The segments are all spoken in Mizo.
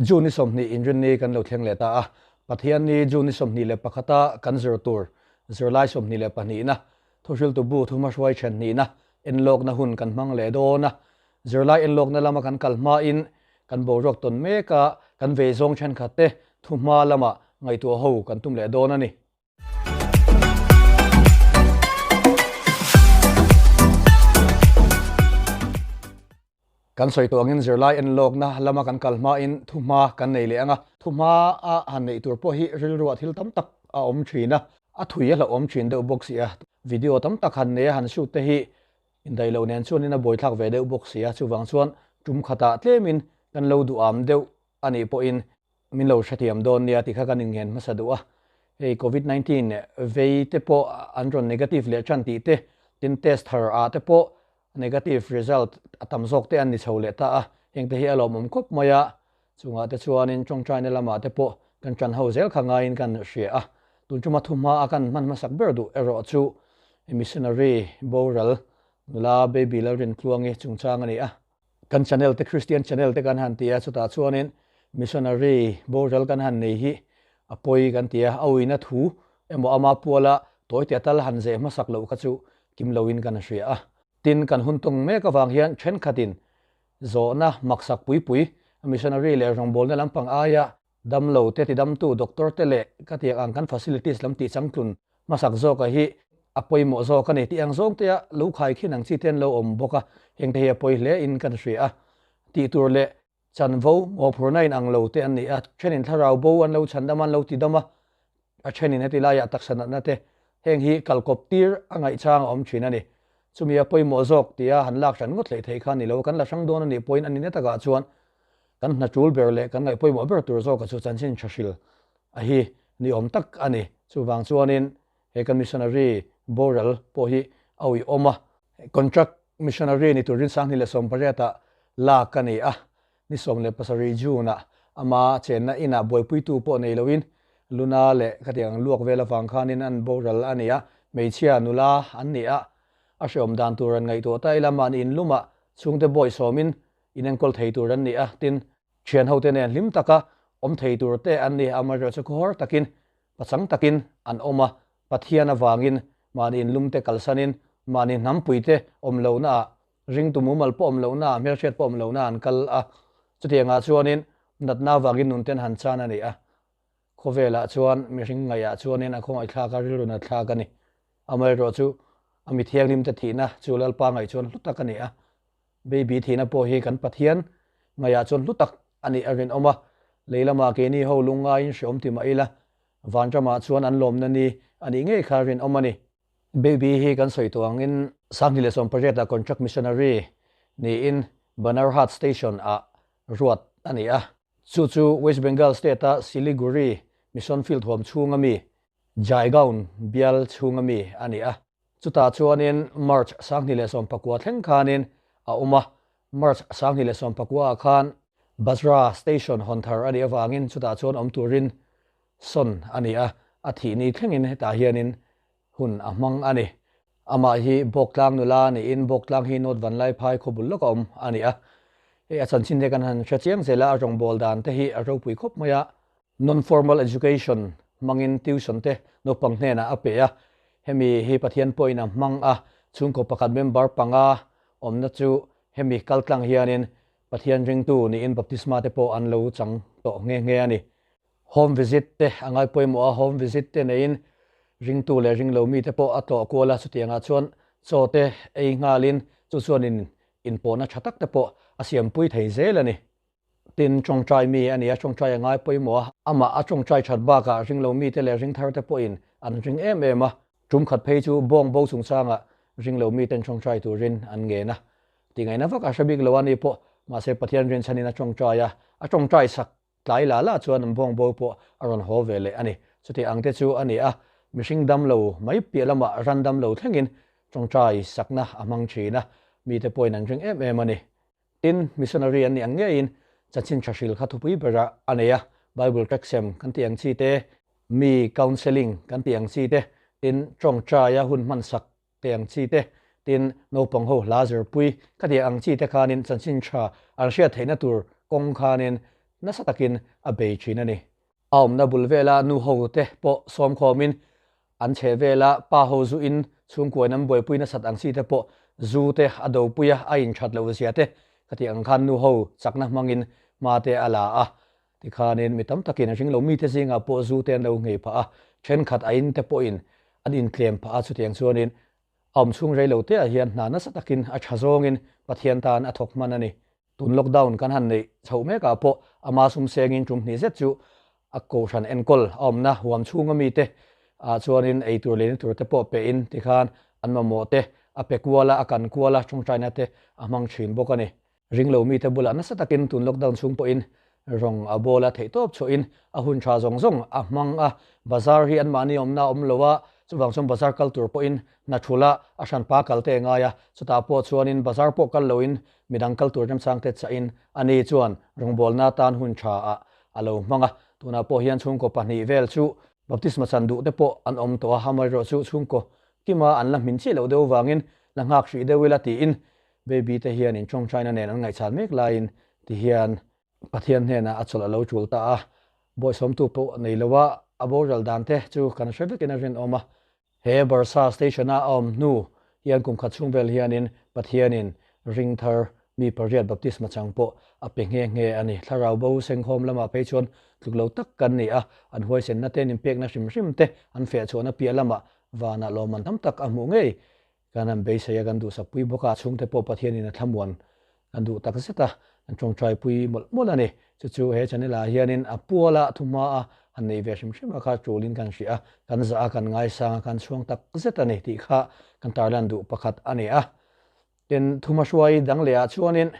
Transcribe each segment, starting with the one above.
June ni 20 inrinni kan lo thleng leh ta a, Pathianni June ni 21 a kan zir tur zirlai 22 na thuhriltu bu thuhmahruai then hnihna enlawkna hun kan hmang leh dawn a, zirlai enlawkna lama kan kal hmain kan boruak tawn mek a, kan vei zawng thenkhat te thuhma lama ngaihtuah ho kan tum leh dawn a ni. Kan sawi tawh angin zirlai enlawkna lama kan kal hmain thuhma kan nei leh ang a, thuhma a han neih tur pawh hi rilruah thil tam tak a awm thin a, a thui a hlauhawm thin deuh bawk si a, video tam tak han nei a han shoot te hi indaih loh nen chuanin a buaithlak ve deuh bawk si a, chuvang chuan tum khatah tlemin kan lo duham deuh a nih pawhin min lo hrethiam dawn nia tih kha kan inngen hmasa duh a, hei covid 19 vei te pawh an rawn negative leh tan tih te, tin test thar ah te pawh negative result a tam zawk te an ni chho leh ta a, heng te hi a lawmawm khawp mai a, chungah te chuanin tawngtaina lamah te pawh kan tan ho zel kha ngaiin kan hria a, tun tuma thuhma a kan hman hmasak ber duh erawh chu missionary boral nula Baby Lalrintluangi chungchang a ni a. Kan channel te Christian channel te kan han ti a, chutah chuanin missionary boral kan han nei hi a pawi kan ti a, a uina thu emaw ama puala tawite tal han zeh hmasak loh kha chu kim loin kan hria a. Tin, kan hun tawng mek avang hian thenkhatin zawhna maksak pui pui missionary leh rawngbawlna lampang aia Damlo te tidamtu doctor te leh ka tiang ang kan facilities lam tih changtlun hmasak zawka hi a pawimawh zawk a ni tih ang zawng te a lo khai khin ang chi te an lo awm bawk a, heng te hi a pawi hle in kan hria a. Tih tur leh chanvo mawhphurhna in ang lo te an ni a, thenin thlarau bo an lo chhandam a an lo tidam a, a thenin heti laiah taksa natna te heng hi kalkawp tir a ngaihchang a awm thin a ni. Chumi a pawimawh zawk tia han lak hran ngawt hleih theih kha a ni lo, kan la hrang dawn a nih pawhin a ni na takah chuan Kan hna tul ber leh kan ngaih pawimawh ber tur zawka chu chanchin tha hril a hi ni awm tak a ni. Chuvang chuanin he kan missionary boral pawh hi a uiawm a. Contract missionary ni turin 2018 ah lak a ni a, ni 17 June ah ama chenna inah buaipuitu pawh nei loin Luna leh khatiang luak vel avang khanin an boral a ni a, hmeichhia nula an ni a, a hreawm dan tur an ngaihtuah ta ila mahni inlumah chhungte bawisawmin Inenkawl thei tur an ni a, tin, thian hote nen hlim taka awm thei tur te an ni. Amaherawhchu chu khawhar takin, pachang takin an awm a, Pathian avangin mahni inlumte kalsanin, mahni hnampuite awm lohnaah, ringtu mumal pawh awm lohnaah, hmelhriat pawh awm lohnaah an kal a. Chutiangah chuanin natna avangin nunten han chan a ni a. Khawvelah chuan mihring ngaihah chuanin a khawngaihthlak a, rilru natthlak a ni. Amaherawhchu a mi thianghlimte thihna chu Lalpa ngaih chuan hlu tak a ni a. Baby thihna pawh hi kan Pathian ngaihah chuan hlu tak a nih a rinawm a, lei lamah keini ho lungngaiin hreawm ti mah ila, vanramah chuan an lawmna ni a nih ngei kha rinawm a ni. Baby hi kan sawi tawh angin 2018 ah contract missionary niin Banarhat Station ah ruat a ni a. Chu chu West Bengal state a Siliguri Mission Field huam chhunga mi Jaigaon bial chhunga mi a ni a. Chutah chuanin March 2019 thleng khanin a awm a, March 2019 ah khan Bajra Station hawn thar a nih avangin chutah chuan awm turin sawn a ni a, a thih ni thlengin hetah hianin hun a hmang a ni. Amah hi Bawktlang nula niin Bawktlang hi North Vanlaiphai khawbul lawka awm a ni a. Hei a chanchin te kan han hre chiang zel a, a rawngbâwl dan te hi a ropui khawp mai a. Non-formal education hmangin tuition te naupang hnenah a pe a, hemi hi Pathian pawhin a hmang a, chhungkaw pakhat member panga awmna chu hemi kaltlang hianin Pathian ringtu niin baptisma te pawh an lo chang tawh nghe nghe a ni. Home visit te a ngai pawimawh a, home visit te neiin ringtu leh ringlo mite pawh a tlawh kual a, chutiangah chuan chaw te ei nghalin chu chuanin inpawhna tha tak te pawh a siampui thei zel a ni. Tin, tawngtai mi a ni a, tawngtai a ngai pawimawh a, amah a tawngtai that bakah ringlo mite leh ringthar te pawhin an ring em em a, tum khat phei chu bawng bo chungchangah ringlo miten tawngtai turin an ngen a, tingaihna vak a hre bik lo a ni pawh, mahse Pathian rinchhanin a tawngtai a, a tawngtai sak tlai la la chuan an bawng bo pawh a rawn haw ve leh a ni. Chuti ang te chu a ni a, mihring damlo mai piah lamah ran damlo thlengin tawngtai sakna a hmang thin a, mite pawhin an ring em em a ni. Tin, missionary an nih ang ngeiin chanchin tha hril kha thupui berah a nei a, Bible tracksem kan tih ang chi te, mi counselling kan tih ang chi te, tin tawngtaia hun hmansak te ang chi te, tin naupang ho hla zirpui ka tih ang chi te khanin chanchin tha an hriat theihna tur kawng khanin nasa takin a bei thin a ni. A awmna bul vela nu ho te pawh sawmkhawmin an chhe vela pa ho zu in chhungkuain an buaipui nasat ang chi te pawh zu te a dopui a, a inthat loh zia te khati ang khan nu ho chakna hmangin hma te a la a. Tikhanin mi tam takin a ringlo mite zingah pawh zu te an lo nghei phah a, thenkhat a in te pawhin an intlem phah a, chutiang chuanin a awm chhung rei lo te ah hian hna nasa takin a tha zawngin Pathian tan a thawk hman a ni. Tun lockdown kan han neih chhoh mekah pawh ama sum sengin tum hnih zet chu a kohhran enkawl a awmna huam chhunga mite ah chuanin eitur leh intur te pawh pehin tikhan an mamawh te a pe kual a, a kan kual a, tawngtaina te a hmang thin bawk a ni. Ringlo mite bulah nasa takin tun lockdown chhung pawhin rawng a bawl a, theihtawp chhuahin a hun tha zawng zawng a hmang a. Bazar hi anmahni awmna a awm lo a, chuvang chuan bazar kal tur pawhin hna thul a, a hranpa kal te a ngai a. Chutah pawh chuanin bazar pawh kal loin midang kal tur remchang te chahin ani chuan rawngbawlna atan hun tha ah a lo hmang a. Tunah pawh hian chhungkaw pahnih vel chu baptisma chan duh te pawh an awm tawh a, amaherawhchu chu chhungkaw kima an la hmin chiah loh deuh vangin la nghak hrih deuh ila tiin Baby te hian in tawngtaina nen an ngaihchhan mek laiin ti hian Pathian hnenah a chawlh a lo tul ta a, bawihsawmtu pawh nei lo a, a boral dan te chu kan hre vekin a rinawm a. He Barsa station a a awm hnu hian kum khat chhung vel hianin Pathianin ring thar mi pariat baptisma chang pawh a pe nghe nghe a ni. Thlarau bo senghawm lamah phei chuan tluk lo tak kan ni a, an huaisenna te, inpekna hrim hrim te an fehchhuahna piah lamah vanah lawmman tam tak a hmuh ngei Kan han beisei a, kan duhsak pui bawk a, a chhungte pawh Pathianin a thlamuan kan duh tak zet a, kan tawngtai pui mawlh mawlh a ni. Chu chu he channel ah hianin a puala thuhma a han nei ve hrim hrim a kha tulin kan hria a, kan zah a, kan ngaisang a, kan chhuang tak zet a ni tih kha kan tarlan duh pakhat a ni a. Tin, thuma hruai dang leh ah chuanin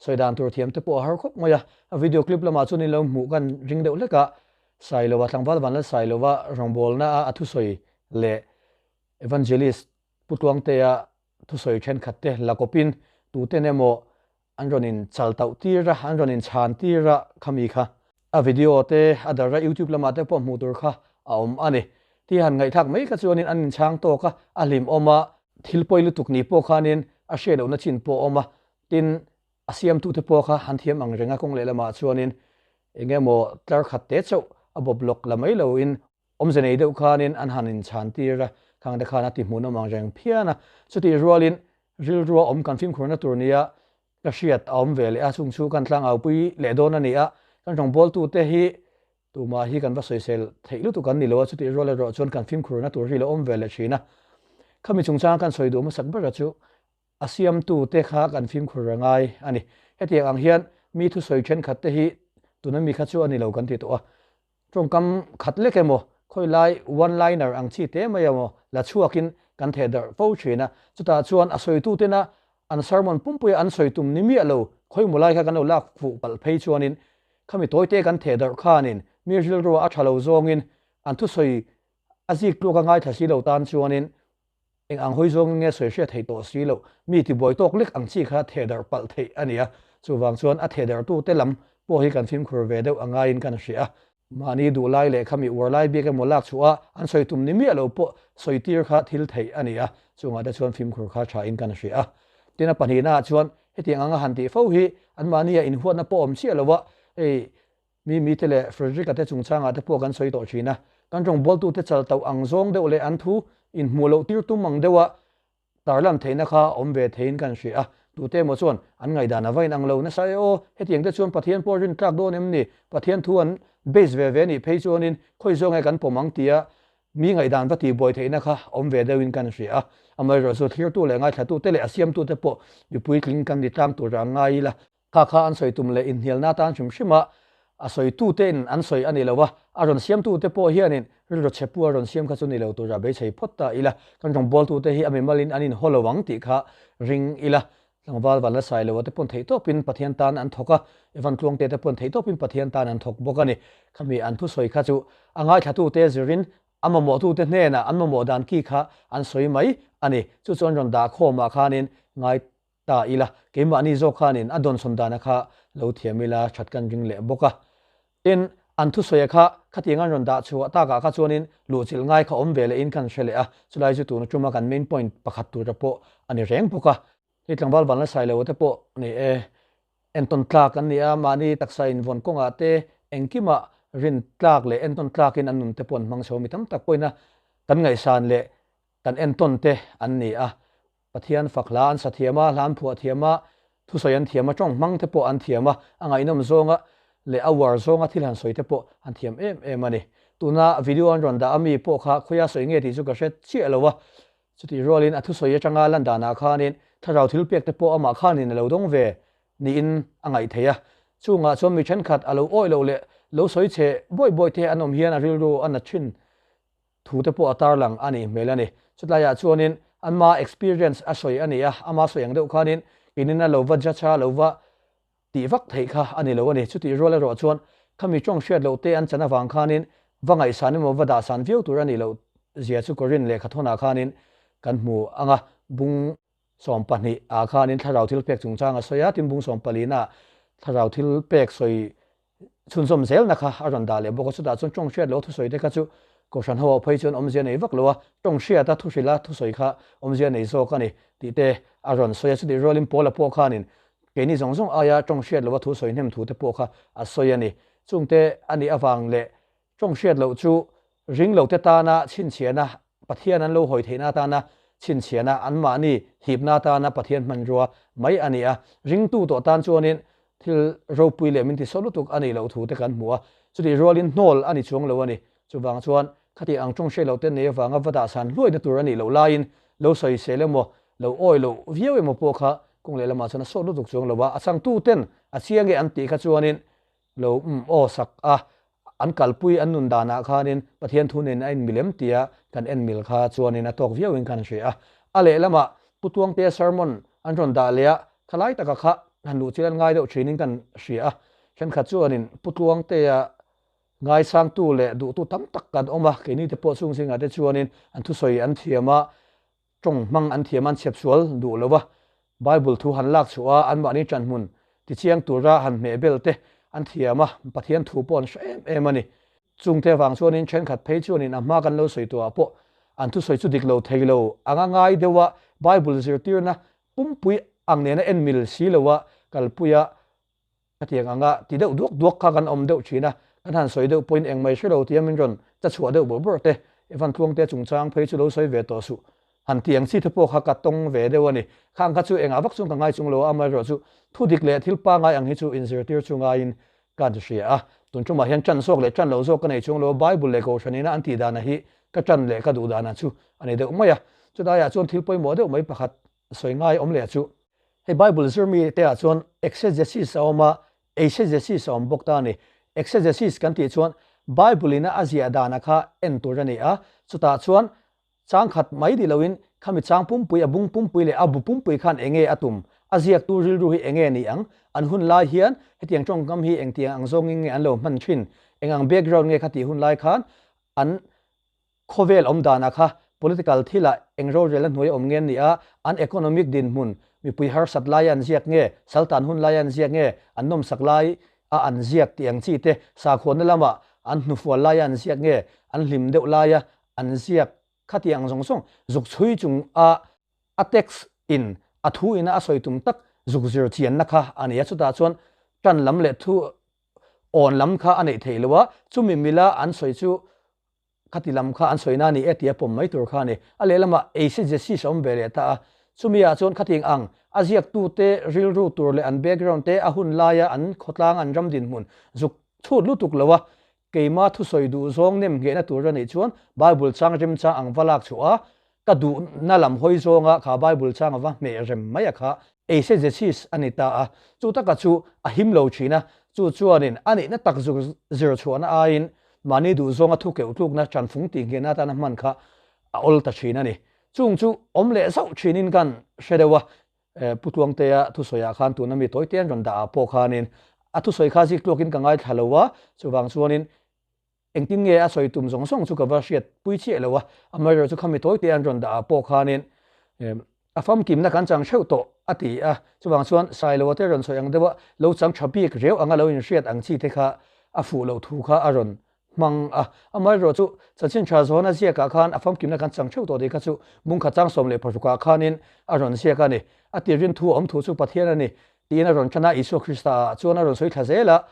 sawi dan tur thiam te pawh a har khawp mai a, a video clip lamah chuan in lo hmuh kan ring deuh hlek a, Sailova, tlangval van lal Sailova rawngbawlna a a thusawi leh Evangelist Pu Tluangtea thusawi thenkhat te la kawpin tuten emaw an rawn in chal tauh tir a, an rawn in chhan tir a khami kha. A video te a dar a YouTube lamah te pawh hmuh tur kha a awm a ni. Ti han ngaihthlak mai kha chuanin an inchhang tawk a, a hlimawm a, thil pawi lutuk ni pawh khanin a hriat lohna chin pawh a awm a, tin a siamtute pawh kha han thiam ang reng a kawng lehlamah chuanin eng emaw tlar khat te chauh a bawp lawk la mai loin Awmze nei deuh khanin an han inchhan tir a, khang te khan a ti hmuhnawm ang reng phian a. Chutih rualin rilrua awm kan fimkhurna tur nia ka hriat a awm ve leh a, chung chu kan tlangaupui leh dawn a ni a. Kan rawngbawltute hi tumah hi kan va sawisel theih lutuk an ni lo a, chutih rual erawh chuan kan fimkhurna tur hi lo awm ve leh thin a. Khami chungchanga kan sawi duh hmasak bera chu A siamtute kha kan fimkhur a ngai a ni. Hetiang ang hian mi thusawi thenkhat te hi tuna mi kha chu a ni lo kan ti tawh a. Tawngkam khat lek emaw, khawilai one liner ang chi te mai emaw la chhuakin kan theh darh fo thin a. Chutah chuan a sawitutena an sermon pumpuia an sawi tum ni miah lo khawimaw lai kha kan lo lak fuh palh phei chuanin khami tawite kan theh darh khanin mi rilrua a tha lo zawngin an thusawi a zik tluak a ngaithla si lo tan chuanin Eng ang hawi zawngin nge sawi hriat theih tawh si loh, mi tibuai tawk lek ang chi kha thehdarh palh theih a ni a, chuvang chuan a thehdarhtute lam pawh hi kan fimkhur ve deuh a ngaiin kan hria a. Mahni duh lai leh khami uar lai bik emaw lak chhuah a, an sawi tum ni miah lo pawh sawi tir kha thil theih a ni a, chungah te chuan fimkhur kha thain kan hria a. Tin a pahnihnaah chuan hetiang anga han tih fo hi anmahnia inhuatna pawh awm chiah lo a, hei Mi mite leh Frederick-a te chungchangah te pawh kan sawi tawh thin a, kan rawngbawltute chal tauh ang zawng deuh leh an thu inhmuh loh tir tum ang deuha tarlan theihna kha awm ve theiin kan hria a. Tute emaw chuan an ngaihdan a va inang lo nasa e aw, hetiang te chuan Pathian pawh rin tlak dawn em ni? Pathian thu an base ve ve nih phei chuanin khawi zawng nge kan pawm ang tia mi ngaihdan va tihbuai theihna kha awm ve deuhin kan hria a. Amaherawhchu thlirtu leh ngaithlatute leh a siamtute pawh mipui tling kan ni tlang tur a ngai ila. Kha kha an sawi tum leh inhnialna atan hrim hrim a, a sawitute in an sawi a ni lo a, a rawn siamtute pawh hianin rilru chhe pu a rawn siam kha chu ni lo tura beisei phawt ta ila, kan rawngbawltute hi a mimalin an inhaw lo ang tih kha ring ila, tlangval van la sai lo a te pawn theihtawpin Pathian tan an thawk a, Evan Tluangte te pawn theihtawpin Pathian tan an thawk bawk a ni. Khami an thusawi kha chu a ngaithlatute zirin a mamawhtute hnenah an mamawh dan ki kha an sawi mai a ni. Chu chuan rawn dah khawmah khanin ngai Ta ila, keimahni zawk khanin a dawnsawn dana kha lo thiam ila that kan ring leh bawk a. Tin, an thusawia kha khatiang an rawn dah chhuah takah kha chuanin luhchilh ngai kha awm ve lehin kan hre leh a, chulai chu tuna tuma kan main point pakhat tura pawh a ni reng bawk a. Hei tlangval van la sai lo te pawh ni e. Entawn tlak an ni a, mahni taksa invawn kawngah te engkimah rin tlak leh entawn tlakin an nun te pawh an hmang chho. Mi tam tak pawhin a kan ngaihsan leh kan entawn te an ni a. Pathian fak hla an sa thiam a, hla an phuah thiam a, thusawi an thiam a, tawng hmang te pawh an thiam a, a ngaihnawm zawnga leh a uar zawnga thil han sawi te pawh an thiam em em a ni. Tuna video an rawn dah a mi pawh kha khawia sawi nge tih chu ka hre chiah lo a, chutih rualin a thusawi atanga lan danah khanin thlarau thil pek te pawh amah khanin a lo dawng ve niin a ngaih theih a. Chungah chuan mi thenkhat a lo awih loh leh lo sawi chhe buai buai te an awm hian a rilru a na thin Thu te pawh a tarlang a nih hmel a ni. Chutlaiah chuanin anma experience a sawi a ni a, ama sawi ang deuh khanin inin a lo va judge a, lo va tih vak theih kha a ni lo a ni. Chutih rual erawh chuan khami tawng hriat loh te an chan avang khanin va ngaihsan emaw va dahsan viau tur a nih loh zia chu Korin lehkhathawnah khanin kan hmu ang a, bung 12 ah khanin thlarau thil pek chungchang a sawi a, tin bung 14 ah thlarau thil pek sawi Chhunzawm zelna kha a rawn dah leh bawk a, chutah chuan tawng hriat loh thusawi te kha chu Kohhran ho ah phei chuan awmzia nei vak lo a, tawng hriata thuhrilha thusawi kha awmzia nei zawk a ni tih te a rawn sawi a, chutih rualin Paula pawh khanin keini zawng zawng aia tawng hriat loha thusawi hnem thu te pawh kha a sawi a ni. Chungte a nih avang leh tawng hriat loh chu Ring lote tana chhinchhiahna, Pathian an lo hawi theihna atana chhinchhiahna, anmahni hipna atana Pathian hmanrua mai a ni a. Ringtu tawh tan chuanin thil ropui leh min tisawh lutuk a nih loh thu te kan hmu a, chutih rualin hnawl a ni chuang lo a ni. Chuvang chuan khati ang tawng hriat loh te nei avanga va dahsan hluaina tur a nih loh laiin lo sawisel emaw, lo awi loh viau emaw pawh kha kawng lehlamah chuan a sawt lutuk chuang lo a, a changtuten a chiang e an tih kha chuanin lo um aw sak a, an kalpui an nun danah khanin Pathian thu nen a inmilem tia kan en mil kha chuanin a tawk viauin kan hria a. A lehlamah Pu Tuangtea sermon an rawn dah leh a, khalai taka kha han luh chian ngai deuh thinin kan hria a. Thenkhat chuanin Pu Tuangtea ngaisangtu leh duhtu tam tak kan awm a, keini te pawh chung zingah te chuanin an thusawi an thiam a, Tawng hmang an thiam an chhep sual duh lo a, Bible thu han lak chhuah a, anmahni ṭanhmun tichiang tura han hmeh bel te an thiam a, Pathian thu pawh an hre em em a ni. Chungte avang chuanin ṭhenkhat phei chuanin a hma kan lo sawi tuah pawh an thusawi chu dik lo thei lo anga ngai deuh a, Bible zirtirna pumpui ang nena en mil si lo a kalpui a, Khatiang anga ti deuh duak duak kha kan awm deuh thin a, kan han sawi deuh pawhin engmai hre lo tia min rawn cha chhuah deuh bawrh bawrh te, Evan Tluangte chungchang phei chu lo sawi ve tawh suh. Han ti ang chi te pawh kha ka tawng ve deuh a ni. Khang kha chu engah vak chuan ka ngai chung lo a, amaherawh chu thu dik leh thil pangai ang hi chu inzirtir chu ngaiin ka hria a. Tun tumah hian ṭan zawk leh ṭan loh zawk ka nei chung lo a, Bible leh Kohhran ina an tih dana hi ka ṭan leh ka duh dana chu a ni deuh mai a. Chutaiah chuan thil pawimawh deuh mai pakhat sawi ngai awm leh chu. Hei Bible zirmi te ah chuan exegesis a awm a, eisegesis a awm bawk ta a ni. Exegesis kan tih chuan Bible ina a ziah dana kha en tur a ni a, chutah chuan chang khat mai ni loin khami chang pumpui, a bung pumpui leh a bu pumpui khan enge a tum, a ziaktu rilru hi enge ni ang, an hun lai hian hetiang tawngkam hi engtiang ang zawngin nge an lo hman thin, eng ang background nge kha tih hun lai khan an Khawvel awm danah kha political thilah eng rorel a hnuai awm nge an nih a, an economic dinhmun, mipui harsat laia an ziak nge, saltan hun laia an ziak nge, an nawmsak lai a an ziak tih ang chi te, sakhuana lama an hnufual laia an ziak nge, an hlim deuh laia an ziak kha tih ang zawng zawng zuk chhui chung a a text in a thu ina a sawi tum tak zuk zir chianna kha a ni a, chutah chuan tan lam leh thu awn lam kha a neih theih lo a, chumi mila an sawi chu Khati lam kha an sawina a ni e tia pawm mai tur kha a ni. A lehlamah eisegesis a awm ve leh ta a, chumi ah chuan khatiang ang a ziaktute rilru tur leh an background te a hun laia an khawtlang an ram dinhmun zuk chhut lutuk lo a, keima thusawi duh zawng nem nghehna tur a nih chuan Bible chang remchang ang va lak chhuah a, Ka duhna lam hawi zawnga kha Bible chang a va hmeh rem mai a kha eisegesis a ni ta a, chu taka chu a him lo thin a, chu chuanin a nihna tak zuk zir chhuahna aiin mahni duh zawnga thu keuh tlukna chanfung tih nghehna atana hman kha a awl ta thin a ni. Chung chu awm leh zauh thinin kan hre deuh a, Pu Tluangtea thusawiah khan tuna mi tawite an rawn dah ah pawh khanin a thusawi kha zik tluakin ka ngaithla lo a, chuvang chuanin Engtin nge a sawi tum zawng zawng chu ka va hriat pui chiah lo a, amaherawh chu khami tawi te an rawn dah ah pawh khanin a famkimna kan chang theuh tawh a ti a, chuvang chuan Sailoa te rawn sawi ang deuha lo chang tha bik reu anga lo inhriat ang chi te kha a fuh loh thu kha a rawn hmang a, amaherawh chu chanchin tha zawn a ziak ah khan a famkimna kan chang theuh tawh tih kha chu bungkhat chang 16 ah khanin a rawn ziak a ni, a tirhin thu a awm thu chu Pathian a ni. Tiin a rawn ṭan a, Isua Krista ah chuan a rawn sawi thla zel a,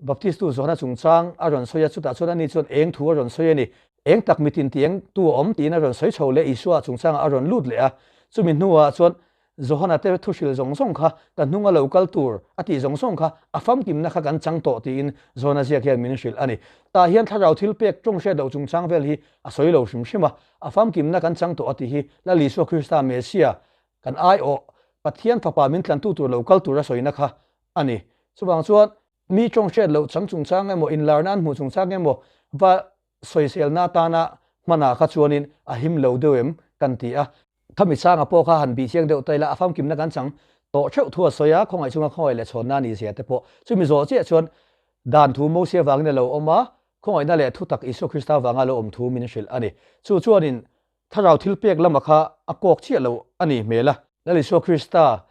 Baptistu Johana chungchang a rawn sawi a, chutah chuan ani chuan eng thu a rawn sawi a ni, eng tak mitin ti eng tu a awm tiin a rawn sawi chho leh Isua chungchangah a rawn lut leh a, chumi hnuah chuan Johana te thuhril zawng zawng kha ka hnung a lo kal tur a tih zawng zawng kha a famkimna kha kan chang tawh tiin Johana ziak hian min hrilh a ni. Tah hian thlarau thil pek tawng hriat loh chungchang vel hi a sawi lo hrim hrim a, a famkimna kan chang tawh a tih hi Lal Isua Krista Messiah kan aiawh Pathian fapa min tlantu tur lo kal tur a sawina kha a ni. Chuvang chuan mi tawng hriat loh chang chungchang emaw inlarna an hmuh chungchang emaw va sawiselna atana hmanah kha chuanin a him lo deuh em kan ti a. Khami changa pawh kha han bih chiang deuh ta ila a famkimna kan chang tawh theuh thu a sawi a, khawngaih chunga khawngaih leh chhawnna a nih zia te pawh chumi zawh chiah chuan dan thu Mosia vangin a lo awm a, khawngaihna leh thutak Isua Krista vanga lo awm thu min hrilh a ni. Chu chuanin Thlarau thil pek lama kha a kawk chiah lo a nih hmel a. Lal Isua Krista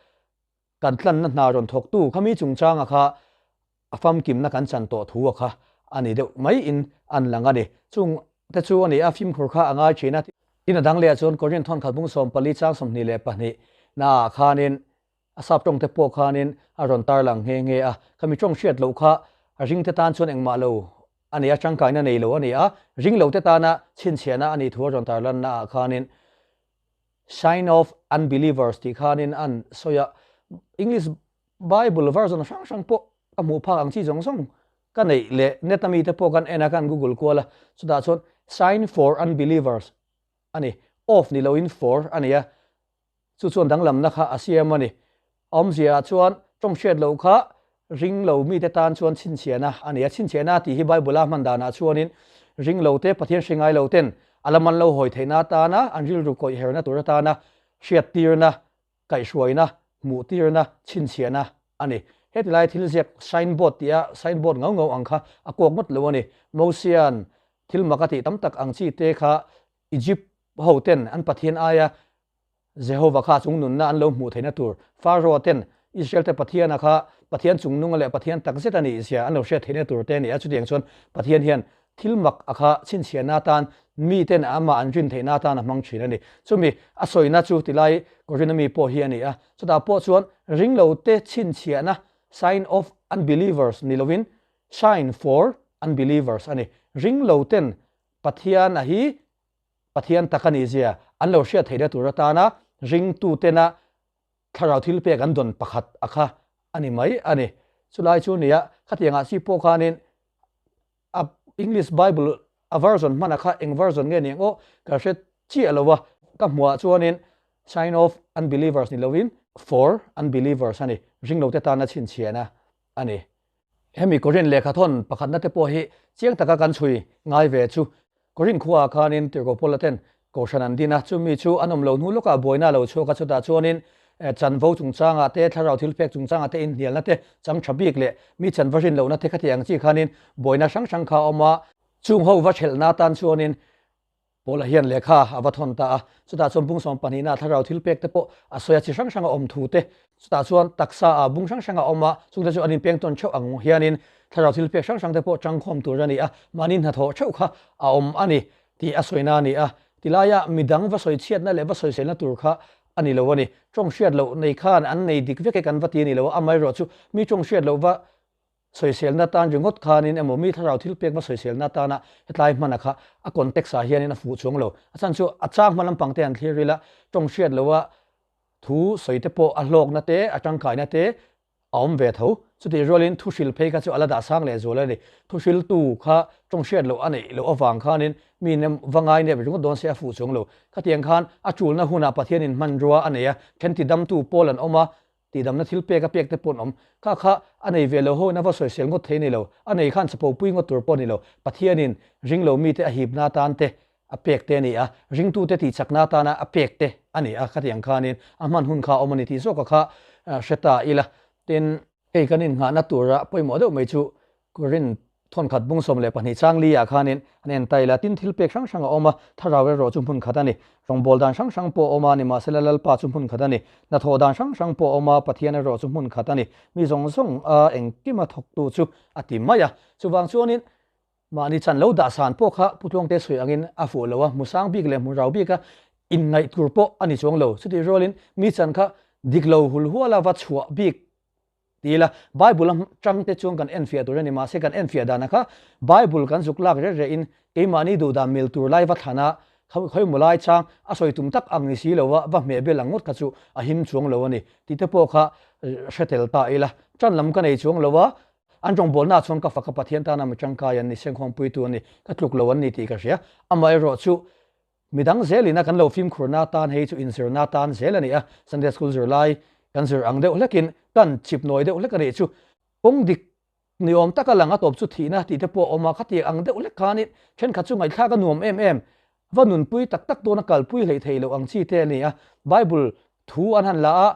kan tlanna hna rawn thawktu khami chungchanga kha a famkimna kan chan tawh thu a kha a ni deuh mai in an lang a ni. Chung te chu a ni a, fimkhur kha a ngai thin a. Tin a dang leh ah chuan Korinth thawn khat bung 14 chang 22 na ah khanin A sap tawng te pawh khanin a rawn tarlang nghe nghe a, khami tawng hriat loh kha a ring te tan chuan engmah lo a ni a, tangkaina nei lo a ni a, ring lo te tana chhinchhiahna a nih thu a rawn tarlanna ah khanin Sign of Unbelievers tih khanin an sawi a, English Bible version hrang hrang pawh ka hmuh phak ang chi zawng zawng ka neih leh net a mite pawh kan en a, kan google kual a, chutah chuan Sign for Unbelievers a ni, of ni loin for a ni a. Chu chuan danglamna kha a siam a ni. A awmzia ah chuan tawng hriat loh kha ring lo mite tan chuan chhinchhiahna a ni a. Chhinchhiahna tih hi Bible a hman danah chuanin ring lo te, Pathian hre ngai lo ten a lam an lo hawi theihna atana an rilru kawih herna tur atana hriattirna, kaihhruaina, hmuhtirna, chhinchhiahna a ni. Heti lai thil ziak sign board tia sign board ngau ngau ang kha a kawk ngawt lo a ni. Mosia'n thil mak a tih tam tak ang chi te kha Egypt ho ten an Pathian aia Jehova kha chung nunna an lo hmuh theihna tur Pharaoh ten Israel te Pathiana kha Pathian chungnunga leh Pathian takzet a nih zia an lo hriat theihna tur te a ni a. Chutiang chuan Pathian hian thil mak a kha chhinchhiahna atan mi ten amah an rin theihna atan a hmang thin a ni. Chumi a sawina chu tilai Korinth ami pawh hi a ni a. Chutah pawh chuan ringlote chhinchhiahna, sign of unbelievers, ni lovin sign for unbelievers a ni. Ringloten Pathian a hi Pathian tak a nih zia an lo hriat theihna tur atana ringtutena thlarau thil pek an dawn pakhat a kha a ni mai a ni. Chulai chu nia khatiangah chi pawh khanin a English Bible a version hman a kha eng version nge ni ang aw ka hre chiah lo a, ka hmuhah chuanin sign of unbelievers ni lovin for unbelievers a ni, ringlote tana chhinchhiahna a ni. Hemi Korin lehkhathawn pakhatna te pawh hi chiang taka kan chhui ngai ve chu Korin khuaah khanin Tirhkoh Paula ten Kohhran an din a, chumi chu an awm lo hnu lawkah buaina a lo chhuak a, chutah chuanin chanvo chungchangah te, thlarau thilpek chungchangah te inhnialna te, chang tha bik leh mi chanva rin lohna te khati ang chi khanin buaina hrang hrang kha a awm a. Chung ho va thelhna atan chuanin Paula hian lehkha a va thawn ta a, chutah chuan bung 12 ah thlarau thil pek te pawh a sawi a, chi hrang hrang a awm thu te, chutah chuan taksa ah bung hrang hrang a awm a, chungte chu an inpeng tawn theuh ang hianin thlarau thil pek hrang hrang te pawh tangkhawm tur a ni a, mahni hnathawh theuh kha a awm a ni tih a sawina a ni a, tilaia midang va sawi chhiatna leh va sawiselna tur kha a ni lo a ni. Tawng hriat loh nei khan an nei dik vek e kan va ti a ni lo a, amaherawh chu mi tawng hriat loh va Sawiselna atan ringawt khanin emaw mi thlarau thil pek va sawiselna atana hetlai hmana kha a context ah hianin a fuh chuang lo. A chhan chu a chang hma lampang te an thlir ila tawng hriat loha thu sawi te pawh a hlawkna te a tangkaina te a awm ve tho. Chutih rualin thu hril phei kha chu a la dah sang leh zual a ni. Thu hriltu kha tawng hriat loh a neih loh avang khanin mi nem va ngai nep ringawt dawn se a fuh chuang lo. Khatiang khan a tulna hunah Pathianin hmanrua a nei a, then tidamtu pawl an awm a, Tihdamna thil pek a pek te pawh an awm. Kha kha a nei ve lo ho in a va sawisel ngawt thei a ni lo. A nei khan chapo pui ngawt tur pawh a ni lo. Pathianin ring lo mite a hipna atan te a pek te a ni a, ringtute tihchakna atana a pek te a ni a, khatiang khanin a hman hun kha a awm a ni tih zawka kha hre ta ila. Tin, hei kan innghahna tura pawimawh deuh mai chu Korin thawnkhat bung 12 chang li ah khanin an en ta ila, tin thil pek hrang hrang a awm a, thlarau erawh chu hmun khat a ni. Rawngbâwl dan hrang hrang pawh a awm a, nimahsela Lalpa chu hmun khat a ni. Hnathawh dan hrang hrang pawh a awm a, Pathian erawh chu hmun khat a ni. Mi zawng zawng a engkima thawktu chu a ti mai a. Chuvang chuanin mahni chan lo dah san pawh kha Pu Tluangte sawi angin a fuh lo a, hmu sang bik leh hmu rau bik a inngaih tur pawh a ni chuang lo. Chutih rualin mi chan kha dik lo hulhuala va chhuah bik. Ti ila, Bible atang te chuan kan enfiah tur a ni, mahse kan enfiah danah kha Bible kan zuk lak reh rehin keimahni duhdan mil tur lai va thlan a, khawimaw lai chang a sawi tum tak ang ni si lo a, va hmeh bel ang ngawt kha chu a him chuang lo a ni tih te pawh kha hre tel ta ila. Tan lam ka nei chuang lo a, an rawngbawlnaah chuan ka fak a, Pathian tana mi tangkai an ni, sengkhawmpuitu an ni, ka tluk lo an ni tih ka hria. Amaherawhchu Midang zelin a kan lo fimkhurna atan hei chu inzirna atan zel a ni a, Sunday School zirlai kan zir ang deuh hlekin kan chip nawi deuh hlek a nih chu. Kawng dik ni awm taka lang a tawp chu thihna tih te pawh a awm a, khatiang ang deuh hlek khanin thenkhat chu ngaihthlak a nuam em em, va nunpui tak tak dawn a kalpui hleih theih loh ang chi te a ni a, Bible thu an han la a,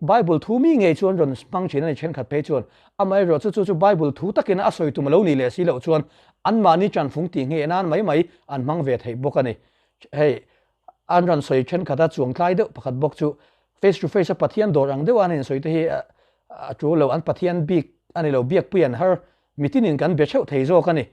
Bible thu mi ngei chuan rawn hmang thin a ni thenkhat phei chuan. Amaherawh chu chu chu Bible thu takin a sawi tum a lo nih leh si loh chuan anmahni tanfung tih ngheh nan mai mai an hmang ve theih bawk a ni. Hei an rawn sawi thenkhat a chuang tlai deuh pakhat bawk chu face to face a Pathian dawr ang deuh a an insawi te hi a tul lo, an Pathian bik a ni lo, biakpui an har mitinin kan be theuh thei zawk a ni.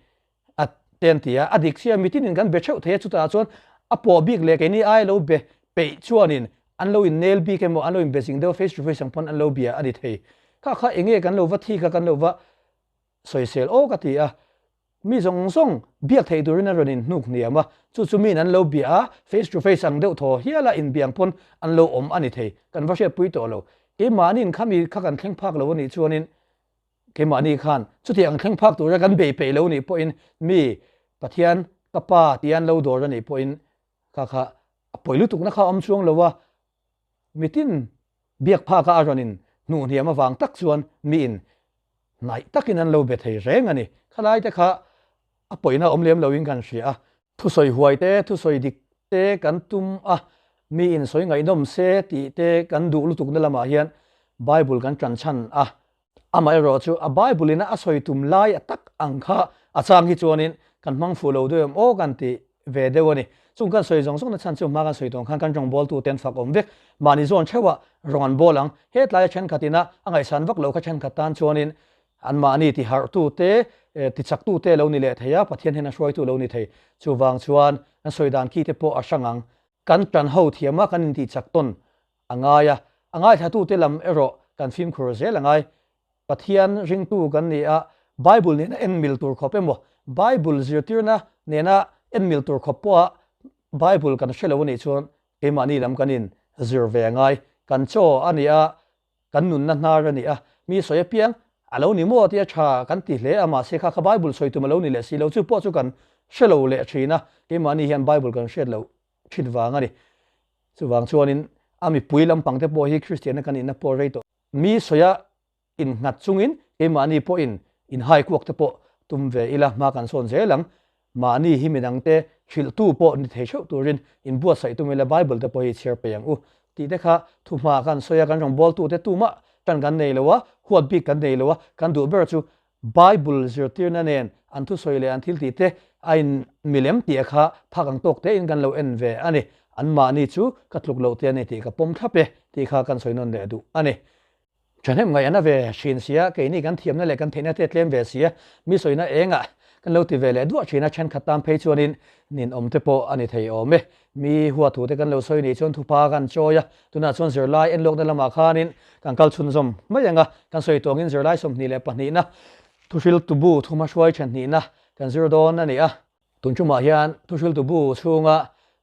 A te an ti a, a dik chiah mitinin kan be theuh thei a, chutah chuan a pawh bik leh keini ai lo be peih chuanin an lo innel bik emaw an lo inbe zing deuh face to face ang pawn an lo bia a ni thei. Kha kha enge kan lo va thik a kan lo va sawisel aw ka ti a, mi zawng zawng biak theih turin a rawn inhnuk hniam a, chu chu miin an lo bia a, face to face ang deuh thaw hial a inbia ang pawn an lo awm a ni thei, kan va hriatpui tawh lo. Keimahniin khami kha kan thleng phak lo a nih chuanin Keimahni khan chuti ang thleng phak tura kan bei peih lo nih pawhin mi Pathian ka pa tia an lo dawr a nih pawhin kha kha a pawi lutukna kha a awm chuang lo a, mitin biak phaka a rawn in hnuh hniam avang tak chuan miin hnaih takin an lo be thei reng a ni. Khalai te kha a pawina awm lem loin kan hria a. Thusawi huai te, thusawi dik te kan tum a, miin sawi ngaihnawm se tih te kan duh lutukna lamah hian Bible kan tan chhan a. Amaherawh chu a Bible ina a sawi tum lai a tak ang kha a chang hi chuanin kan hmang fuh lo deuh em aw kan ti ve deuh a ni. Chung kan sawi zawng zawng na chhan chu hma kan sawi tawng khan kan rawngbawltu te an fak awm vek. Mahni zawn theuhah rawng an bawl ang. Hetlai a thenkhat ina a ngaihsan vak lo kha thenkhat tan chuanin anmahni tiharhtu te, tichaktu te lo ni leh thei a, Pathian hian a hruaitu lo ni thei. Chuvang chuan kan sawi dan khi te pawh a hrang ang. Kan tan ho thiam a, kan intihchak tawn a ngai a, a ngaithlatute lam erawh kan fimkhur zel a ngai. Pathian ringtu kan ni a, Bible nena en mil tur khawp emaw, Bible zirtirna nena en mil tur khawp pawha Bible kan hre lo a nih chuan keimahni lam kan in zir ve a ngai. Kan chaw a ni a, kan nunna hnar a ni a, mi sawi apiang a lo ni maw tia tha kan ti hle a, mahse kha kha Bible sawi tum a lo ni leh si lo, chu pawh chu kan hre lo leh thin a, keimahni hian Bible kan hriat loh thin vang a ni. Chuvang chuanin a mipui lampang te pawh hi Kristianna kan inna pawh rei tawh. Mi sawia innghat chungin keimahni pawhin inhai kuak te pawh tum ve ila hma kan sawn zel ang. Mahni hi midangte hrilhtu pawh ni thei theuh turin inbuatsaih tum ila Bible te pawh hi chhiar peih ang u tih te kha thuhma kan sawi a, kan rawngbawltute tumah tan kan nei lo a, huat bik kan nei lo a, kan duh ber chu Bible zirtirna nen an thusawi leh an thiltih te a in milem tih kha phak ang tawk tein kan lo en ve a ni. Anmahni chu ka tluk loh te a ni tih ka pawm thlap e tih kha kan sawi nawn leh duh a ni. Thahnem ngaih an a ve thin sia, keini kan thiamna leh kan theihna te tlem ve sia, mi sawina engah kan lo ti ve leh duah thin a, thenkhat tan phei chuanin ninawm te pawh a ni thei awm e. Mi huathu te kan lo sawi nih chuan thupa kan chawi a, tunah chuan zirlai enlawkna lamah khanin kan kal chhunzawm mai ang a, kan sawi tawngin zirlai 22na thuhriltu bu thuma hruai then hnihna kan zir dawn a ni a. Tun tumah hian thuhriltu bu chhunga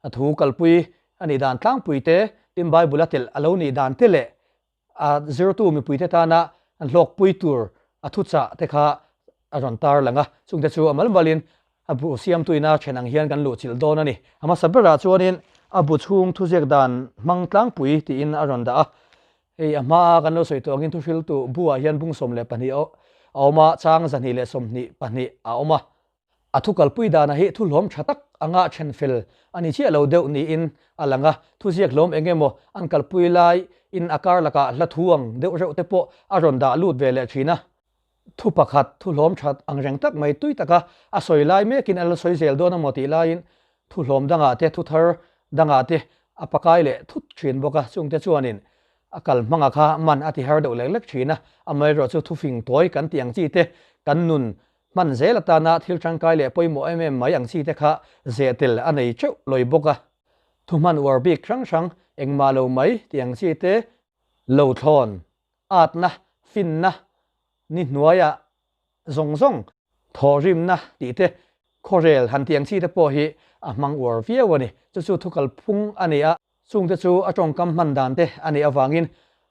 a thu kalpui a nih dan tlangpui te, tin Bible a telh a lo nih dan te leh A zirtu mipuite tana an hlawkpui tur a thuchah te kha a rawn tar lang a, chungte chu a mal malin a bu siamtuina then ang hian kan luhchilh dawn a ni. A hmasa berah chuanin a bu chhung thuziak dan hmang tlangpui tiin a rawn dah a. Hei a hmaa kan lo sawi tawh angin thuhriltu buah hian bung 12 a awm a, chang 122 a awm a. A thu kalpui dana hi thu hlawm tha tak anga then fel a ni chiah lo deuh niin a lang a, thuziak hlawm eng emaw an kalpui lai in a kar lakah hla thu ang deuh reuh te pawh a rawn dah lut ve leh thin a. Thu pakhat thu hlawm that ang reng tak mai tui taka a sawi lai mekin a la sawi zel dawn amaw tih laiin thu hlawm dangah te thu thar dangah te a pakai leh thut thin bawk a, chungte chuanin a kal hmanga kha man a ti har deuh lek lek thin a, amaherawhchu chu thufing tawi kan tih ang chi te kan nun Hman zel atana thil tangkai leh pawimawh em em mai ang chi te kha zeh tel a nei teuh lawi bawk a. Thuhman uar bik hrang hrang engmah lo mai tih ang chi te, lo thlawn, atna, finna, Ni hnuaiah zawng zawng thawhrimna tih te, khawrel han tih ang chi te pawh hi a hmang uar viau a ni. Chu chu thu kalphung a ni a, chungte chu a tawngkam hman dan te a nih avangin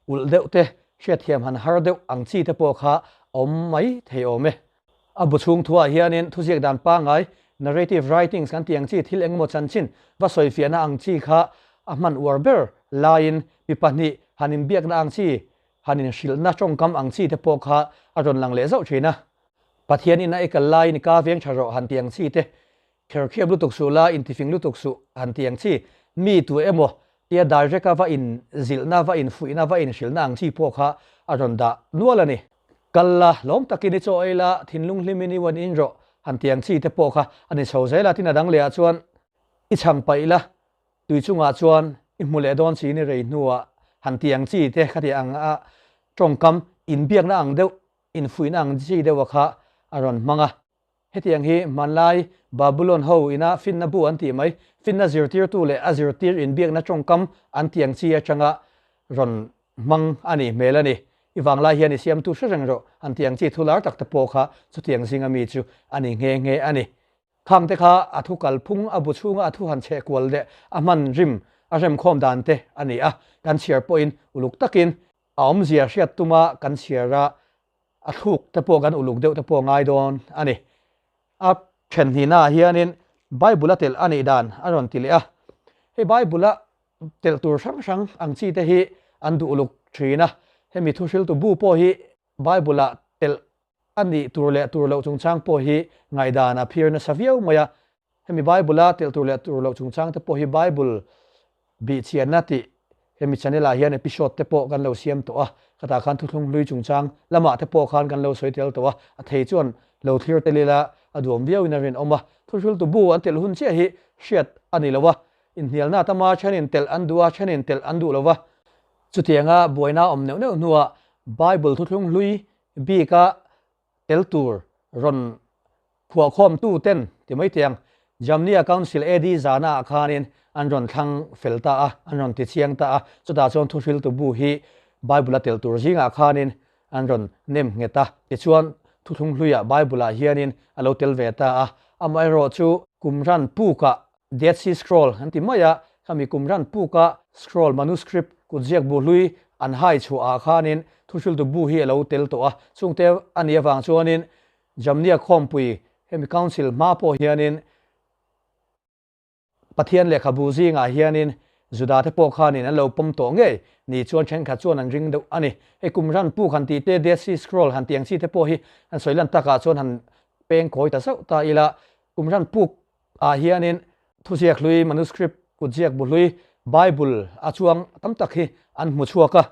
ulh deuh te, hriatthiam han har deuh ang chi te pawh kha a awm mai thei awm e. A bu chhung thuah hianin thuziak dan pangngai, narrative writings kan tih ang chi thil engemaw chanchin va sawifiahna ang chi kha a hman uar ber laiin mi pahnih han inbiakna ang chi han inhrilhna tawngkam ang chi te pawh kha a rawn lang leh zauh thin a. Pathian ina i kal laiin i ka veng tha rawh han ti ang chi te, kherkhiap lutuk suh la, intifing lutuk suh han ti ang chi, mi tu emaw tia direct a va inzilhna, va infuihna, va inhrilhna ang chi pawh kha a rawn dah nual a ni. Kal la, lawm takin i chaw ei la, thinlung hlimin i uan in rawh han ti ang chi te pawh kha a ni chho zel a, tin a dang leh ah chuan i chhang paih la, Tui chungah chuan i hmu leh dawn chi ni rei hnuah han ti ang chi te khati ang a tawngkam inbiakna ang deuh, infuihna ang chi deuha kha a rawn hmang a. Hetiang hi hmanlai Babulon ho ina finna bu an tih mai, finna zirtirtu leh a zirtir inbiakna tawngkam an ti ang chi atanga rawn hmang a nih hmel a ni. I vanglai hian i siamtu hre reng rawh han ti ang chi thu lar tak te pawh kha chutiang zinga mi chu a ni nghe nghe a ni. Khang te kha a thu kalphung a bu chhunga a thu han chheh kual leh a hman rim a remkhawm dan te a ni a, kan chhiar pawhin uluk takin a awmzia hriat tuma kan chhiar a, a thluk te pawh kan uluk deuh te pawh ngai dawn a ni. A then hnihnaah hianin Bible a telh a nih dan a rawn ti leh a, hei Bible a telh tur hrang hrang ang chi te hi an duh uluk thin a, hemi thuhriltu bu pawh hi Bible ah telh A nih tur leh tur loh chungchang pawh hi ngaihdan a phir nasa viau mai a. Hemi Bible-a telh tur leh tur loh chungchang te pawh hi Bible bihchianna tih hemi channel ah hian episode te pawh kan lo siam tawh a. Khatah khan thuthlung hlui chungchang lamah te pawh khan kan lo sawi tel tawh a. A thei chuan lo thlir tel ila a duam viauin a rinawm a. Thuhriltu bu an telh hun chiah hi hriat a ni lo a. Inhnialna tama thenin telh an duh a, thenin telh an duh lo va. Chutianga buaina awm neuh neuh hnuah Bible thuthlung hlui Bika tel tur rawn phuahkhawmtu ten ti mai tiang Jamnia Council AD zana ah khanin an rawn thlang fel ta a, an rawn ti chiang ta a, chutah chuan thuhriltu bu hi Bible a tel tur zingah khanin an rawn nem nghet a, tichuan thuthlung hluiah Bible ah hianin a lo tel ve ta a, amaherawhchu Qumran pukah Dead Sea Scroll an ti mai a, khami kum ran puka scroll manuscript kutziak bu hlui an hai chhuah ah khanin thuhriltu bu hi a lo tel tawh a, chungte a nih avang chuanin Jamnia khawmpui hemi council hma pawh hianin Pathian lehkhabu zingah hianin Juda te pawh khanin an lo pawm tawh ngei ni chuan thenkhat chuan an ring deuh a ni. Hei kum ran puk han tih te Dead Sea Scroll han tih ang chi te pawh hi han sawi lan takah chuan han peng kawi ta zauh ta ila kum ran puk ah hianin thuziak hlui, manuscript, kutziak bu hlui, Bible a chuang tam tak hi an hmu chhuak a.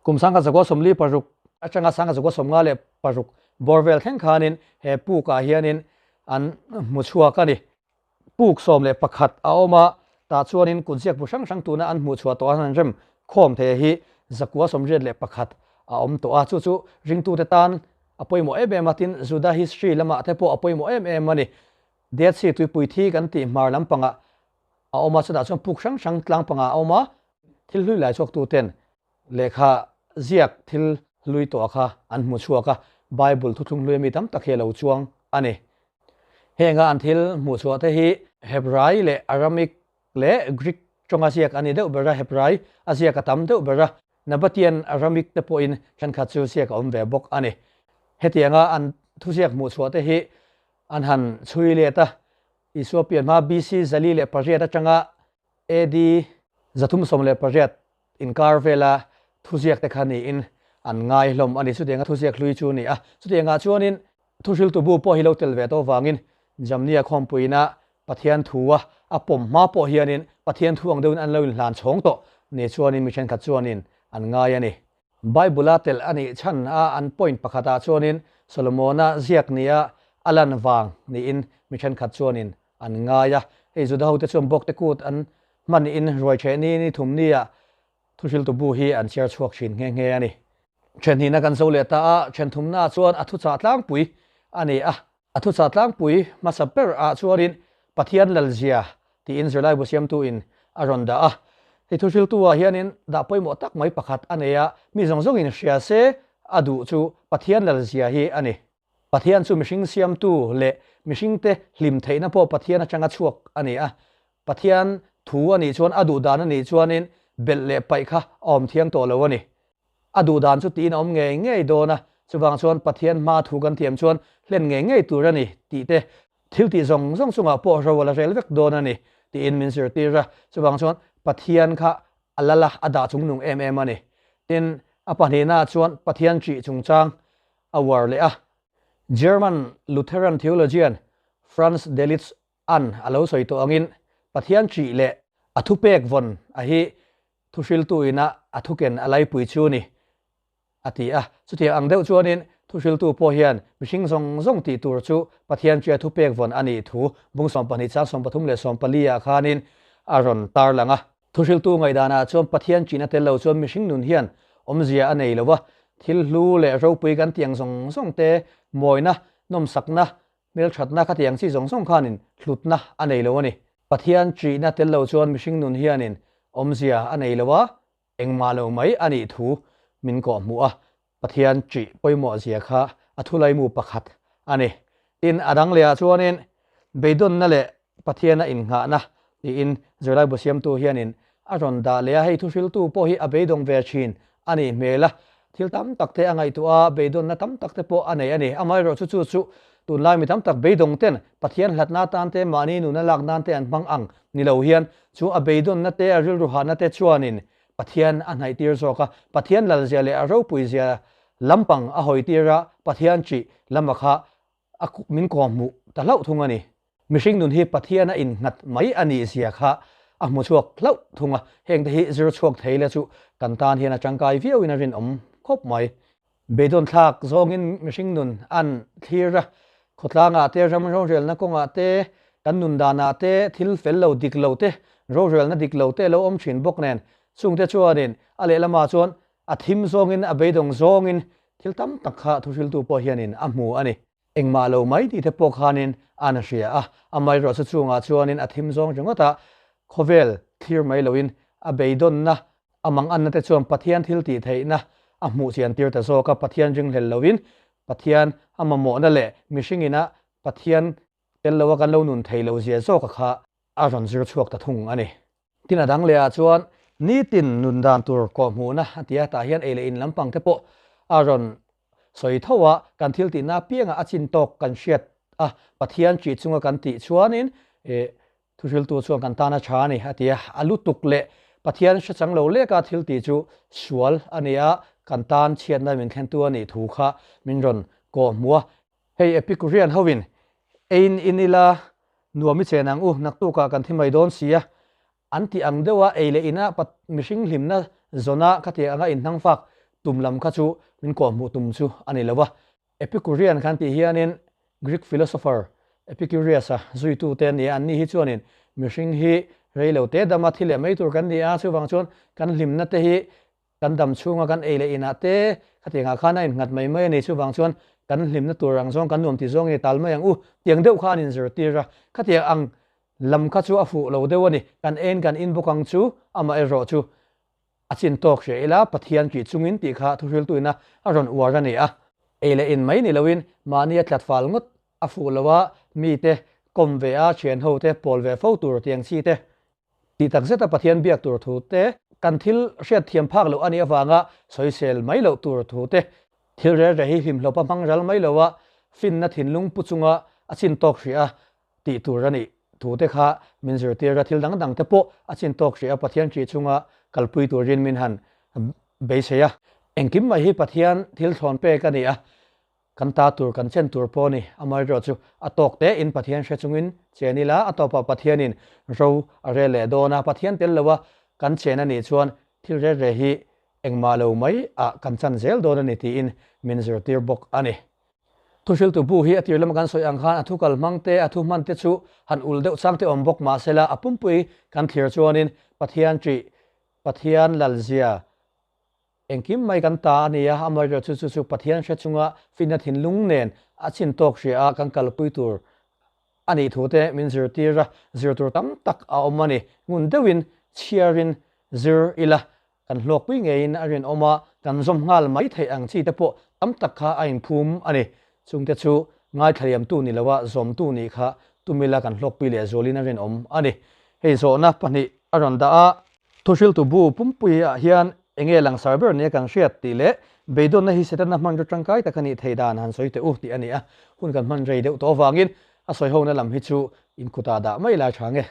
Kum 1946 atanga 1956 bawr vel thleng khanin he puk ah hianin an hmu chhuak a ni. Puk 11 a awm a, tah chuanin kutziak bu hrang hrang tuna an hmuh chhuah tawh an han rem khawm thei hi 981 a awm tawh a, chu chu ringtute tan a pawimawh em em a, tin Juda history lamah te pawh a pawimawh em em a ni. Dead Sea tuipui thi kan tih hmar lampangah a awm a, chutah chuan puk hrang hrang tlang pangah a awm a, thil hlui lai chhuaktu ten lehkha ziak thil hlui tawh kha an hmu chhuak a, Bible thuthlung hlui ami tam tak hi a lo chuang a ni. Henga an thil hmuh chhuah te hi Hebrai leh Aramaic leh Greek tawnga ziak a ni deuh ber a, Hebrai a ziak a tam deuh ber a, Nabatian Aramaic te pawhin thenkhat chu ziak a awm ve bawk a ni. Hetianga an thuziak hmuh chhuah te hi An han chhui let a, Isua pian hma BC 408 atanga AD 318 inkar vela thuziak te kha niin an ngai hlawm a ni. Chutianga thuziak hlui chu a ni a. Chutiangah chuanin thuhriltu bu pawh hi lo tel ve tawh vangin Jamnia khawmpuina Pathian thua a pawm hma pawh hianin Pathian thu ang deuhin an lo inhlan chhawng tawh ni chuanin mi thenkhat chuanin an ngai a ni. Bible-a telh a nih chhan a an point pakhatah chuanin Solomona ziak nia a lan vang niin mi thenkhat chuanin an ngai a. Hei Juda hote chuan bawkte kut an hmanin ruaichheh ni ni thum nia thuhriltu bu hi an chhiar chhuak thin nghe nghe a ni. Thenhnihna kan zo leh ta a, thenthumna chuan a thuchah tlangpui a ni a. A thuchah tlangpui hmasa ber ah chuanin Pathian lalzia tiin zirlaibu siamtu in a rawn dah a. Hei thuhriltu ah hianin dah pawimawh tak mai pakhat a nei a, mi zawng zawngin hria se a duh chu Pathian lalzia hi a ni. Pathian chu mihring siamtu leh mihringte hlim theihna pawh Pathian atanga chhuak a ni a. Pathian thu a nih chuan a duh dan a nih chuanin belh leh paih kha a awm thiang tawh lo a ni. A duh dan chu tiin a awm ngei ngei dawn a, chuvang chuan Pathian hma thu kan thiam chuan hlen ngei ngei tur a ni tih te, thil tih zawng zawng chungah pawh ro a la rel vek dawn a ni tiin min zirtir a, chuvang chuan Pathian kha a lal a, a dah chungnung em em a ni. Tin, a pahnihnaah chuan Pathian ṭih chungchang a uar leh a. German Lutheran theologian Franz Delitzsch An a lo sawi tawh angin Pathian ṭih leh a thupek vawn a hi thuhriltu ina a thuken a laipui chu ni, a ti a. Chutiang ang deuh chuanin thuhriltu pawh hian mihring zawng zawng tih tur chu Pathian ṭia thupek vawn a nih thu bung 12 chang 13 leh 14 ah khanin a rawn tarlang a. Thuhriltu ngaihdanah chuan Pathian ṭihna tel lo chuan mihring nun hian awmzia a nei lo va, thil hlu leh ropui kan tiang zawng zawng te mawina, nawmsakna, Hmelthatna ka tiang chi zawng zawng khanin hlutna a nei lo a ni. Pathian ṭihna tel lo chuan mihring nun hianin awmzia a nei lo a, engmah lo mai a nih thu min kawhhmuh a, Pathian ṭih pawimawh zia kha a thulaimu pakhat a ni. Tin, a dang lehah chuanin beidawnna leh Pathiana innghahna tiin zirlaibu siamtu hianin a rawn dah leh a, hei thuhriltu pawh hi a beidawng ve thin a nih hmel a, thil tam tak te a ngaihtuah a, beidawnna tam tak te pawh a nei a ni. Amaherawhchu chu chu tunlai mi tam tak beidawng ten Pathian hlatna atan te mahni nuna lak nan te an hmang ang ni lo hian chu a beidawnna te a rilru hahna te chuanin Pathian a hnaih tir zawk a, Pathian lalzia leh a ropuizia lampang a hawi tir a, Pathian ṭih lama kha a min kawhhmuh ta hlauh thung a ni. Mihring nun hi Pathian a innghat mai a nih zia kha a hmu chhuak hlauh thung a, hengte hi zir chhuak thei la chu kan tan hian a tangkai viauin a rinawm khawp mai. Beidawn thlak zawngin mihring nun an thlir a, khawtlangah te, ram rorelna kawngah te, kan nun danah te, thil fel lo dik lo te, rorelna dik lo te lo awm thin bawk nen, chungte chuanin a lehlamah chuan a thim zawngin a beidawng zawngin thil tam tak kha thuhriltu pawh hianin a hmu a ni. Engmah lo mai tih te pawh khanin an hria a, amaherawhchu chungah chuanin a thim zawng ringawt a, khawvel thlir mai loin a beidawnna, a manganna te chuan Pathian thil tih theihna a hmuh chian tir ta zawk a, Pathian ringhlel loin Pathian a mamawhna leh mihringin a Pathian tel loa kan lo nun thei lo zia zawka kha a rawn zir chhuak ta thung a ni. Tin a dang leh ah chuan nitin nun dan tur kawhhmuhna a ti a, tah hian ei leh in lampang te pawh a rawn sawi tho a, kan thil tihna apiangah a chin tawk kan hriat a, Pathian ṭih chunga kan tih chuanin ih thuhriltu chuan kan tan a ṭha a ni a ti a, a lutuk leh Pathian hre chang lo leka thil tih chu sual a ni a, kan tan chhiatna min thlentu a nih thu kha min rawn kawhhmuh a. Hei Epicurean hoin Ein in ila, nuam i chen ang u, naktukah kan thi mai dawn si a, an tih ang deuh a, ei leh ina mihring hlimna zawna ka tih anga inhnang fak tum lam kha chu min kawhhmuh tum chu a ni lo a. Epicurean kan tih hianin Greek philosopher Epicurus-a zuitute an ni a, anni hi chuanin mihring hi rei lo te dama thi leh mai tur kan ni a, chuvang chuan kan hlimna te hi Kan dam chhunga kan ei leh inah te khatiang ah khan a innghat mai mai a ni. Chuvang chuan kan hlimna tur ang zawng, kan nuam ti zawng i tal mai ang u. Tiang deuh kha an inzirtir a, khatiang ang lam kha chu a fuh lo deuh a ni. Kan ein kan in bawk ang chu, amaherawh chu a chin tawk hria ila, Pathian kih chungin tih kha thuhriltuina a rawn uar a ni a. Ei leh in mai ni loin mahni a tlat fal ngawt a fuh lo a, mite kawm ve a, thian ho te pawl ve fo tur tiang chi te Tih tak zeta Pathian biak tur thu te, kan thil hriat thiam phak loh a nih avanga sawisel mai loh tur thu te, thil rel reh hi hlimhlawpa hmang ral mai loa finna thinlung pu chunga a chin tawk hrih a tih tur a nih thu te kha min zirtir a, thil dang dang te pawh a chin tawk hrih a Pathian ṭih chunga kalpui turin min han beisei a. Engkim mai hi Pathian thil thlawn pek a ni a, Kan ta tur, kan chen tur pawh a ni. Amaherawh chu a tawk te in Pathian hre chungin chen ila, a tawpah Pathianin ro a rel leh dawn a. Pathian tel loa kan chen a nih chuan thil rel reh hi engmah lo mai ah kan chan zel dawn a ni tiin min zirtir bawk a ni. Thuhriltu bu hi a tir lama kan sawi ang khan a thu kal hmang te, a thu hman te chu han ul deuh chang te awm bawk mahsela a pumpui kan thlir chuanin Pathian ṭih, Pathian lalzia, Engkim mai kan ta a ni a, amaherawh chu chu chu Pathian hre chunga finna thinlung nen a chin tawk hria a kan kalpui tur a nih thu te min zirtir a, zir tur tam tak a awm a ni. Ngun deuhin chhiarin zir ila. kan hlawkpui ngeiin a rinawm a, kan zawm nghal mai theih ang chi te pawh tam tak kha a inphum a ni. Chungte chu ngaithlaliamtu ni loa zawmtu nih kha tumila kan hlawkpui leh zualin a rinawm a ni. Hei zawhna pahnih a rawn dah a, Thuhriltu bu pumpui ah hian enge langsar ber nia kan hriat tih leh beidawnna hi Setana hmanraw tangkai tak a nih thei dan han sawi teh u tih a ni a, hun kan hman rei deuh tawh avangin a sawi hona lam hi chu in kutah dah mai lai tha nge.